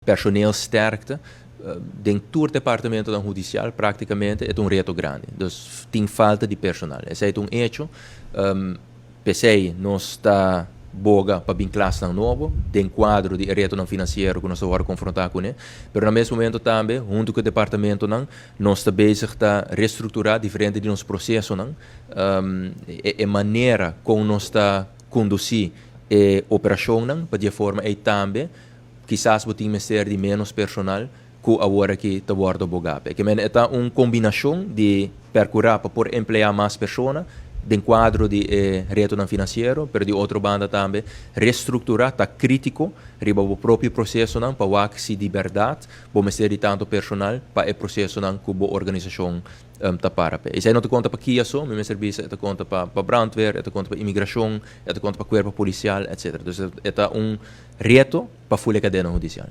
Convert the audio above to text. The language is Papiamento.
Personeelssterkte, den tur departamentonan hudicial practicamente e ta un reto grandi. Dus tin falta di personal. Esey ta un hecho. P'esey nos ta boga pa bin klasnan nobo den cuadro di e retonan financiero cu nos ta worde confronta cune. Pero na mes momento tambe, hunto cu e departamentonan, nos ta bezig ta restructura diferente di nos procesonan, e manera con nos ta conduci e operacionnan, pa di e forma ey tambe kisas bo tin mester di menos personal cu awor aki ta wordo boga p'e. Ke men e ta un combinacion di percura pa por emplea mas persona den cuadro di e retonan financiero, pero di otro banda tambe restructura ta critico riba bo propio procesonan pa wak si di berdad bo mester di tanto personal pa e procesonan cu bo organisacion ta para p'e. Esey no ta conta pa kia so, mi mester bisa e ta conta pa brandweer, e ta conta pa imigracion, e ta conta pa cuerpo policial, etc. Dus e ta un reto pa ful e cadena hudicial.